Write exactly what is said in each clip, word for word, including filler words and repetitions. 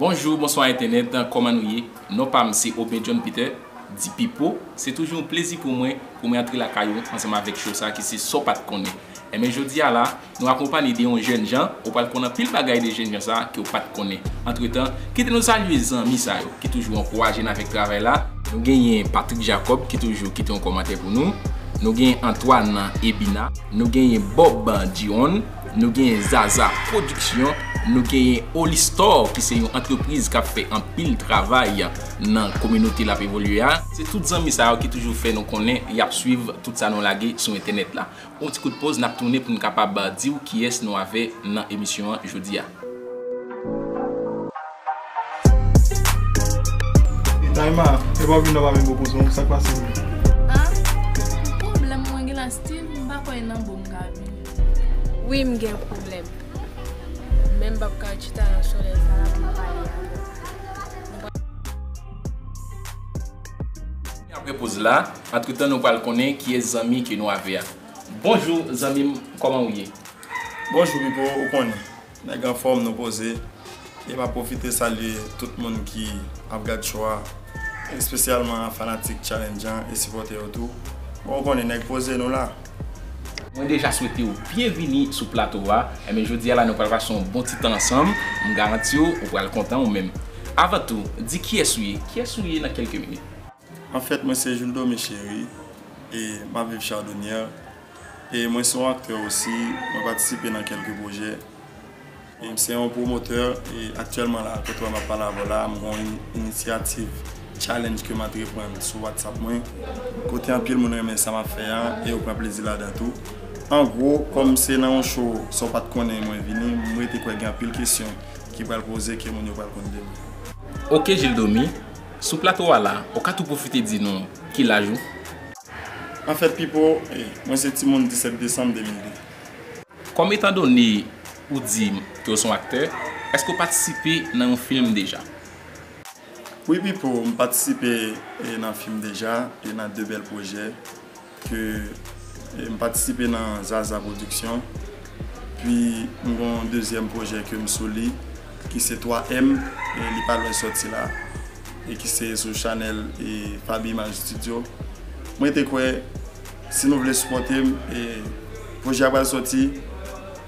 Bonjou, bonswa entènèt, kòman nou ye? Non pa m se Aubin John Peter, di Pipo. Se toujou yon plezi pou mwen, pou mwen antre lakay ou ansanm avèk show sa ki se sa w pa t konnen. Enben jodi a la, nou akonpanye de yon jèn jan, ou pral konn anpil bagay de jèn jan sa ki w pa t konnen. Antretan, kite nou salye zanmi sa yo ki toujou ankouraje n avèk travay la. Nou genyen Patrick Jacob ki toujou kite yon kòmantè pou nou. Nou genyen Antoine Ebina. Nou genyen Bob Dion. Nou genyen Zaza Production. Nou genyen Holy Store ki se yon antrepriz k ap fè anpil travay nan kominote l ap evolye a. Se tout zanmi sa yo ki toujou fè nou konnen y ap swiv tout sa nou lage sou entènèt la. Yon ti kout poz, n ap tounen pou n kapab di w kiyès nou avè nan emisyon an jodi a. Naima, e pa w vin nan pa menm pwopoze w, sa k pase menm? Ah, pwoblèm mwen gen la Steve, m pa kwè nan bon m ka vin. Wi, m gen pwoblèm. Men m p ap ka chita nan solèy sa la pou m pale avè w. Apre poz la, antretan nou pral konnen kiyès zanmi ke nou avè a. Bonjou zanmi m, kòman w ye? Bonjou Pipo, ou konnen. Nèg anfòm, nou poze. E m ap pwofite salye tout moun ki ap gad show a, espesyalman fanatik Challenge an e sipòtè yo tou. Bon, ou konnen, nèg poze nou la. Mwen deja swete w byenvini sou plato a. Enben jodi a la nou pral pase yon bon ti tan ansanm. M garanti w, ou pral kontan ou menm. Avan tou, di kiyès ou ye, kiyès ou ye nan kèlke minit. Anfèt, mwen se Jules Domi Chéry, e m ap viv Chardonnière. E mwen se yon aktè osi, mwen patisipe nan kèlke pwojè. E m se yon pwomotè, e aktyèlman la, kote w m ap pale avè w la, m gen yon in-, inisyativ challenge ke m antreprann sou WhatsApp mwen, kote anpil moun renmen sa m ap fè a, e yo pran plezi ladan tou. An gwo, kòm se nan yon show sa w pa t konnen mwen vini, m rete kwè gen anpil kesyon ki pral poze ke moun yo pral konn de mwen. Ok, Jules Domi, sou plato a la, ou ka tou pwofite di nou ki laj ou? Anfèt, Pipo, e, mwen se timoun disèt desanm de mil de. Kòm etandone ou di m ke w se yon aktè, èske w patisipe nan yon fim deja? Wi, Pipo, m patisipe, e, nan fim deja, e nan de bèl pwojè ke, e, m patisipe nan Zaza Production. Pi m gen yon dezyèm pwojè ke m sou li, ki se twa M, e li pa lwen sòti la, e ki se sou chanèl, e, Faby Image Studio. Mwen te kwè, si nou vle sipòte m, e, pwojè a pral sòti,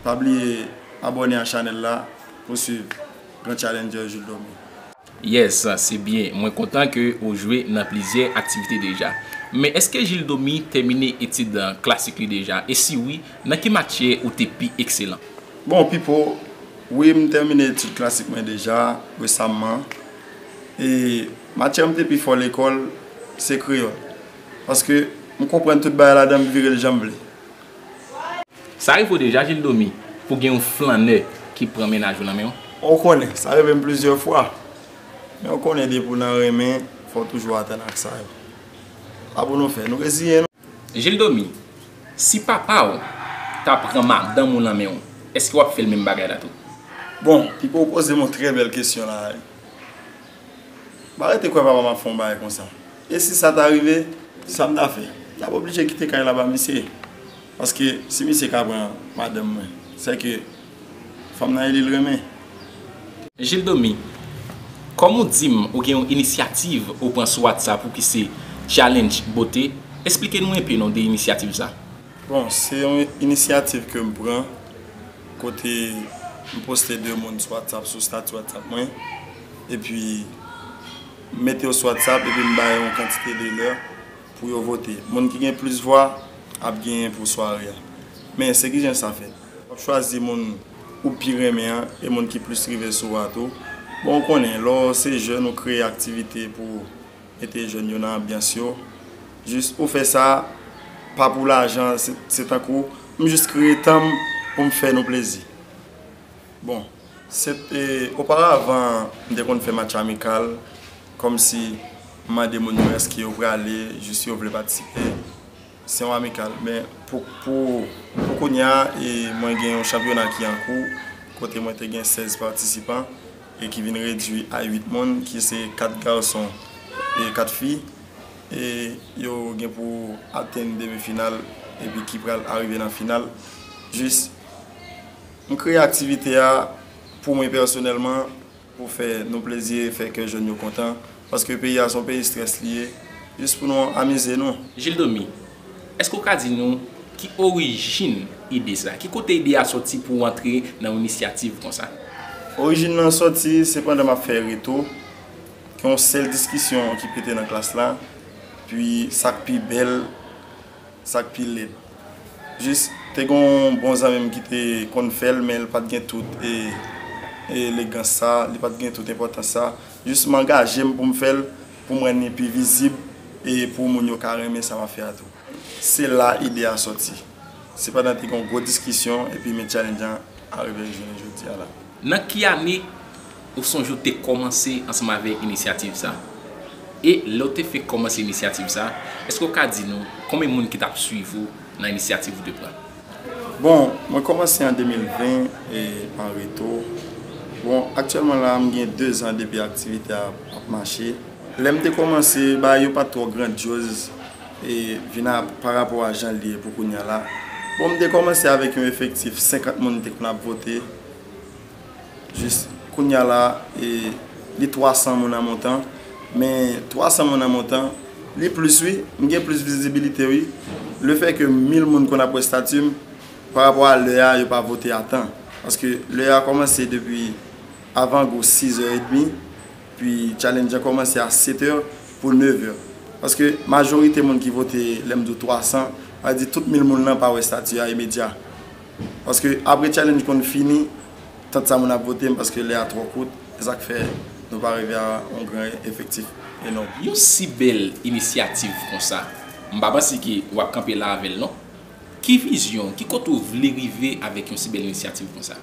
pa bliye abòne a chanèl la pou swiv Grand Challenger Jules Domi. Yes, se byen. Mwen kontan ke ou jwe nan plizyè aktivite deja. Men èske Jules Domi tèmine etid, eh, klasik li deja? E si wi, nan ki matyè ou te pi ekselan? Bon, Pipo, wi, m tèmine etid klasik mwen deja, resamman. E matyè m te pi fò lekòl, se kreyòl. Paske m konprann tout bagay ladan, m vire l jan m vle. Sa rive w deja, Jules Domi, pou gen yon flannè ki pran mennaj ou nan men w? Ou konnen, sa rive m plizyè fwa. Men ou konnen depi w nan renmen, fò w toujou atann ak sa yo. Pa pou nou fè, nou reziyen nou. Jules Domi, si papa w ta pran madanm ou nan men w, èske w ap fè l menm bagay la tou? Bon, Pipo, ou poze m yon trè bèl kesyon la wi. M pa rete kwè papa m ap fè yon bagay konsa. E si sa ta rive, sa m ta fè? M t ap oblije kite kay la ba misye. Paske si misye ka pran madanm mwen, sèke fanm nan e li l renmen. Jules Domi, kòm ou di m ou gen yon inisyativ ou pran sou WhatsApp ou ki se Challenge Bote, esplike nou enpe non de inisyativ sa. Bon, se yon inisyativ ke m pran, kote m poste de moun sou WhatsApp, sou stati WhatsApp mwen, epi m mete yo sou WhatsApp, epi m ba yo yon kantite de lè pou yo vote. Moun ki gen plis vwa ap genyen pou sware a. Men se kijan sa fèt? W ap chwazi moun ou pi renmen an, e moun ki plis rive sou ou a tou. Bon, ou konnen, lè w se jèn, ou kreye aktivite pou mete jèn yo nan anbyans yo. Jis ou fè sa, pa pou lajan, se, se tankou, m jis kreye tan m pou m fè nou plezi. Bon, se, e, oparavan, m te konn fè match amikal, kòmsi m mande moun yo èske yo prale, jis yo vle patisipe. Se yon amikal, men pou, pou, pou kounye a, e, mwen gen yon chanpyona ki an kou, kote mwen te gen sèz patisipan, e ki vin redui a uit moun, ki se kat gason e kat fi. E yo gen pou atenn demi final, epi ki pral arive nan final. Jis, m kreye aktivite a pou mwen pèsonèlman, Pou fè nou plezi, fè kè jèn yo kontan. Paske peyi a se yon peyi strès li ye. Jis pou nou amize nou. Jildomi, èske w ka di nou ki orijin ide sa? Ki kote ide a sòti pou w antre nan yon inisyativ konsa? Orijin nan sòti, se pandan m ap fè reto, gen yon sèl diskisyon ki pete nan klas la, pi sa k pi bèl, sa k pi lèd. Jis, te gen yon bon zanmi m ki te konn fè l, men li pa t gen tout e, e elegans sa, li pa t gen tout enpòtans sa. Jis, m angaje m pou m fè l, pou m rann li pi vizib, e pou moun yo ka renmen sa m ap fè a tou. Se la ide a sòti. Se pandan te gen yon gwo diskisyon, epi men challenge an arive jounen jodi a la. Nan ki ane ou sonje w te kòmanse ansanm avèk inisyativ sa? E lè w te fenk kòmanse inisyativ sa, èske w ka di nou konbyen moun ki t ap swiv ou nan inisyativ ou te pran? Bon, mwen kòmanse an de mil ven e an reto. Bon, aktyèlman la, m gen de zan depi aktivite a ap mache. Lè m te kòmanse, bagay yo pa t twò grandyoz e vin a, pa rapò a jan l ye pou kounye a la. Bon, m te kòmanse avèk yon efektif senkant moun te konn ap vote. Jis kounye a la, e, li twa san moun an montan. Men twa san moun an montan, li plis wi, m gen plis vizibilite wi. Lefètke mil moun konn ap wè estati m, pa rapò a lè a, yo pa vote a tan. Paske lè a kòmanse depi avangou sis è edmi, pi challenge an kòmanse a sèt è pou nèf è. Paske majorite moun ki vote, lè m di w twa san, sa vle di tout mil moun nan pa wè estati a imedya. Paske apre challenge konn fini, tant sa moun ap vote m paske lè a twò kout, e sa k fè nou pa rive a yon gran efektif enòm. Yon si bèl inisyativ konsa, m pa panse ke w ap kanpe la avè l non. Ki vizyon, ki kote w vle rive avèk yon si bèl inisyativ konsa?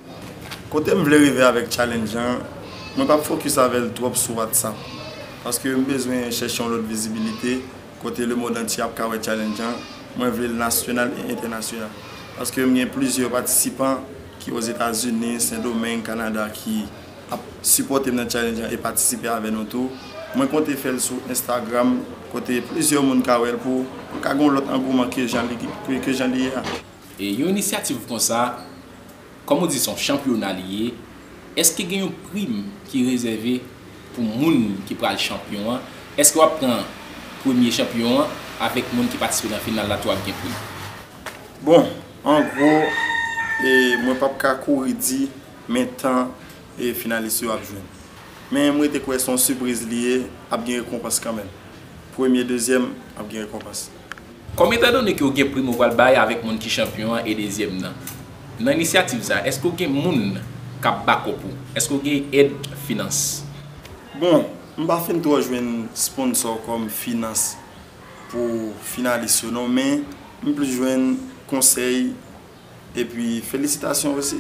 Kote m vle rive avèk challenge an, mwen p ap fokis avè l twòp sou WhatsApp. Paske m bezwen chèche yon lòt vizibilite, kote lemonn antye ap ka wè challenge an, mwen vle l nasyonal e entènasyonal. Paske m gen plizyè patisipan ki Ozetazini, Sendomeng, Kanada ki ap sipòte m nan challenge an e patisipe avè nou tou. Mwen konte fè l sou Instagram, kote plizyè moun ka wè l pou, pou ka gen yon lòt angouman ke jan li, ke, ke jan li ye a. E yon inisyativ konsa, kòm ou di, se yon chanpyona li ye, èske gen yon prim ki rezève pou moun ki pral chanpyon an? Èske w ap pran premye chanpyon an avèk moun ki patisipe nan final la tou ap gen prim? Bon, an gwo, e, mwen p ap ka kouri di men tan e finalis yo ap jwenn. Men m rete kwè se yon sipriz li ye, ap gen rekonpans kanmenm. Premye, dezyèm, ap gen rekonpans. Kòm etandone ke w gen prim ou pral bay avèk moun ki chanpyon an e dezyèm nan, nan inisyativ sa, èske w gen moun k ap bakòp ou? Èske w gen èd finans? Bon, m pa fin twò jwenn sponsò kòm finans pou finalis yo non, men m plis jwenn konsèy epi felisitasyon osi.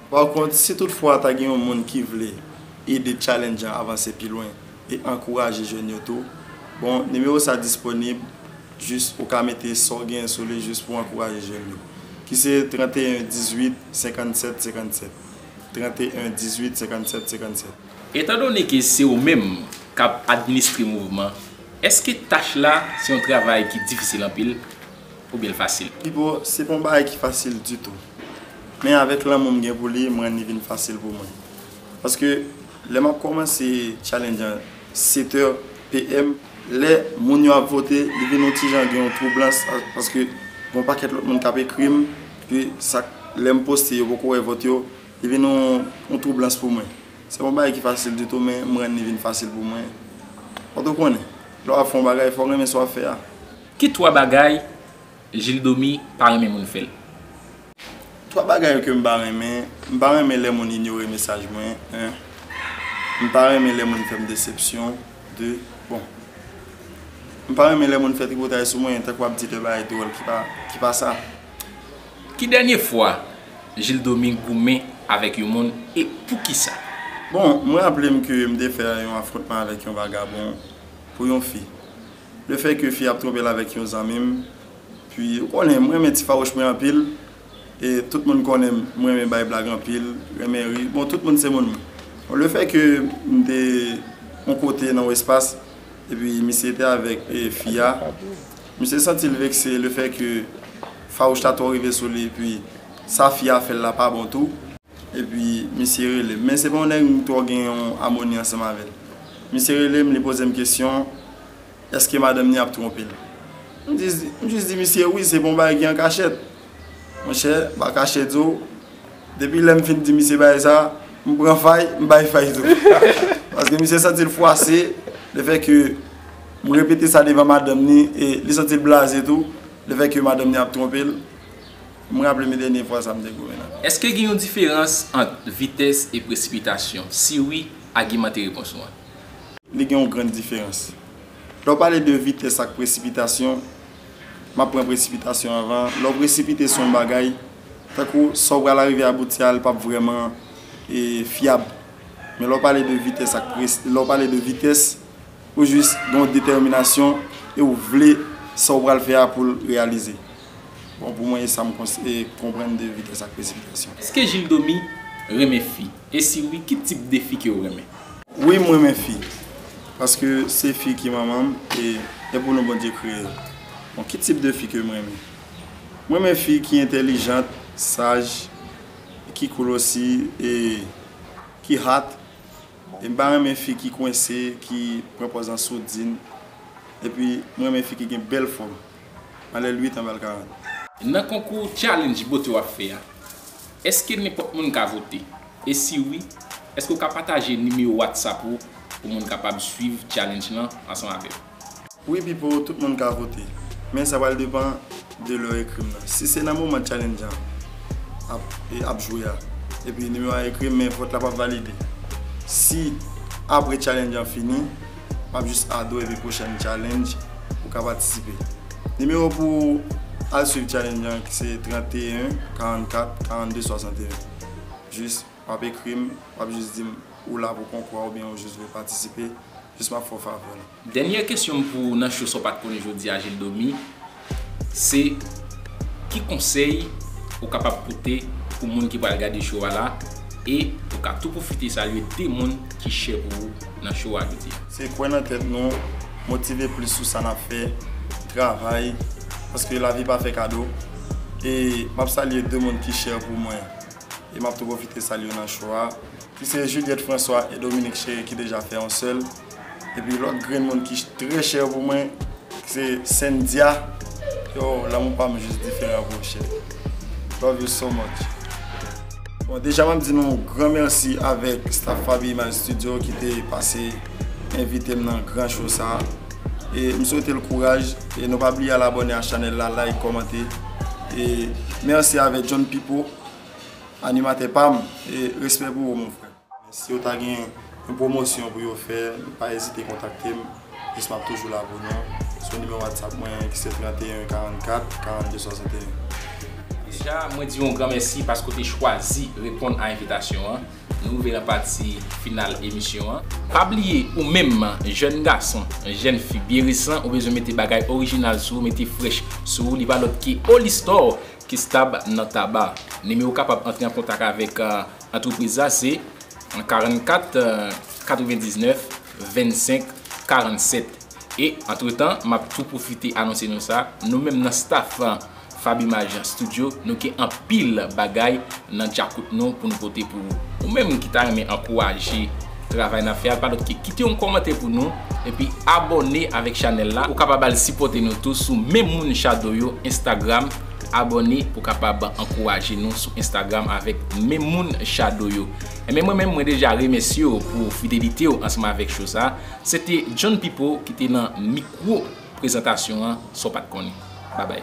Pa kont, si toutfwa ta gen yon moun ki vle ede challenge an avanse pi lwen e ankouraje jèn yo tou, bon, nimewo sa disponib, jis ou ka mete sa w genyen sou li jis pou ankouraje jèn yo, ki se trannteyen dizuit senkannsèt senkannsèt, trannteyen dizuit senkannsèt senkannsèt. Etandone ke se ou menm k ap administre mouvman, èske tach la se yon travay ki difisil anpil oubyen l fasil? Pipo, se pa yon bagay ki fasil ditou. Men avèk lanmou m gen pou li, m rann li vin fasil pou mwen. Paske lè m ap kòmanse challenge an sèt è p m, lè moun yo ap vote, li vin yon ti jan gen yon twoublans, paske gen yon pakèt lòt moun k ap ekri m, epi sa, lè m poste, yo poko wè vòt yo, li vin yon, yon twoublans pou mwen. Se pa yon bagay ki fasil ditou, men m rann li vin fasil pou mwen. Fòk ou konnen, lè w ap fè yon bagay, fò w renmen sa w ap fè a. Ki twa bagay Jildomi pa renmen moun fè l? Twa bagay ke m pa renmen, m pa renmen lè moun inyore mesaj mwen, en. M pa renmen lè moun fè m desepsyon, de. Bon. M pa renmen lè moun fè tripotay sou mwen, tankou ap di de bagay dwòl ki pa, ki pa sa. Ki dènye fwa Jildomi goumen avèk yon moun e poukisa? Bon, mwen raple m ke m te fè yon afwontman avèk yon vagabon pou yon fi. Lefètke fi a ap twonpe l avèk yon zanmi m, pi ou konnen, m renmen ti fawouch mwen anpil, e tout moun konnen m, m renmen bay blag anpil, renmen ri. Bon, tout moun se moun mwen. Bon, lefètke m te yon kote nan yon espas, epi misye te avèk, e, fi a, misye santi l vekse lefètke fawouch la twò rive sou li, epi sa fi a fè l la pa bon tou. Epi misye rele m. Men se pa yon nèg m twò gen yon amoni ansanm avè l. Misye rele m, li poze m kesyon, èske madanm ni ap twonpe l? M di, m jis di misye, wi, se pa yon bagay ki an kachèt. Monchè, pa kache di w, depi lè m fin di misye bagay sa, m pran fay, m bay fay tou. Paske misye santi l fwase, lefètke m repete sa devan madanm ni, e li santi l blaze tou, lefètke madanm ni ap twonpe l. M raple m dènye fwa sa m te goumen nan. Èske gen yon diferans ant vitès e presipitasyon? Si wi, agimante repons ou an. Li gen yon grann diferans. Lè w pale de vitès ak presipitasyon, m ap pran presipitasyon anvan. Lè w presipite sou yon bagay, tankou sa w pral arive abouti a, li p ap vrèman, e, fyab. Men lè w pale de vitès ak pres-, lè w pale de vitès, ou jis gen yon detèminasyon e ou vle sa w pral fè a pou l reyalize. Bon, pou mwen, e sa m kons-, e konprann de vitès ak presipitasyon. Èske Gilles Domy renmen fi? E si wi, ki tip de fi ke w renmen? Wi, m renmen fi. Paske se fi ki manman m e, e pou nou Bondye kreye yo. Bon, ki tip de fi ke m renmen? M renmen fi ki entèlijant, saj, ki cool osi, e ki hot. E m pa renmen fi ki kwense, ki pran pòz an soudin. Epi, m renmen fi ki gen bèl fòm. Malè l uit an bal karant. Nan konkou challenge bote w ap fè a, èske nenpòt moun ka vote? E si wi, èske w ka pataje nimewo WhatsApp ou pou moun kapab swiv challenge lan ansanm avè w? Wi, Pipo, tout moun ka vote. Men sa pral depann de lè w ekri m nan. Si se nan moman challenge an ap, e, ap jwe a, epi nimewo a ekri m, men vòt la p ap valide. Si apre challenge an fini, m ap jis add ou epi pwochèn challenge ou ka patisipe. Nimewo pou al swiv challenge an ki se trannteyen, karannkat, karannde, swasanteyen. Jis w ap ekri m, w ap jis di m ou la pou konkou a oubyen ou jis vle patisipe. Jis m ap fè w favè la. Dènyè kesyon m pou w nan show sa w pa t konnen jodi a, Gilles Domy, se ki konsèy ou kapab pote pou moun ki pral gade show a la, e ou ka tou pwofite salye de moun ki chè pou ou nan show a jodi a. Se kwè nan tèt nou, motive plis sou sa n ap fè, travay, paske lavi pa fè kado. E m ap salye de moun ki chè pou mwen. E m ap tou pwofite salye yo nan show a, ki se Juliette François e Dominique Chéry ki deja fè yon sèl. Epi lòt grenn moun ki trè chè pou mwen, ki se Sendia. Yo, lanmou pa m jis diferan, bro, chè. Love you so much. Bon, deja m ap di nou yon gran mèsi avèk staff Faby Image Studio ki te pase envite m nan gran show sa. E m swete l kouraj. E nou pa bliye al abòne a chanèl la, like, kòmante. E mèsi avèk John Pipo, animatè pa m, e respè pou ou, mon frè. Si yo ta gen yon pwomosyon pou yo fè, pa ezite kontakte m. Jis m ap toujou la pou nou. Sou nimewo WhatsApp mwen ki se trannteyen, karannkat, karannde, swasanteyen. Deja, mwen di w yon gran mèsi paske w te chwazi reponn a envitasyon an. Nou rive nan pati final emisyon an. Pa bliye, ou menm, jèn gason, jèn fi byen resan, ou bezwen mete bagay orijinal sou ou, mete frèch sou ou, li pa lòt ke Oli Store ki stab nan Taba. Nimewo w kapab antre an kontak avèk, euh, antrepriz la, se karannkat, euh, katrevendiznèf, vennsenk, karannsèt. E, antretan, m ap tou pwofite anonse nou sa, nou menm nan staff, euh, Fab Image Studio, nou gen anpil bagay nan djakout nou pou nou pote pou ou. Ou menm ki ta renmen ankouraje travay n ap fè a, pa lòt ke kite yon kòmantè pou nou, epi abòne avèk chanèl la. Ou kapab al sipòte nou tou sou Men Moun Shadow yo Instagram. Abòne pou kapab ankouraje nou sou Instagram avèk Men Moun Shadow yo. Enben, mwen menm, mwen deja remèsye w pou fidelite w ansanm avèk show sa. Se te John Pipo ki te nan mikwo prezantasyon an, sa w pa t konnen. Babay.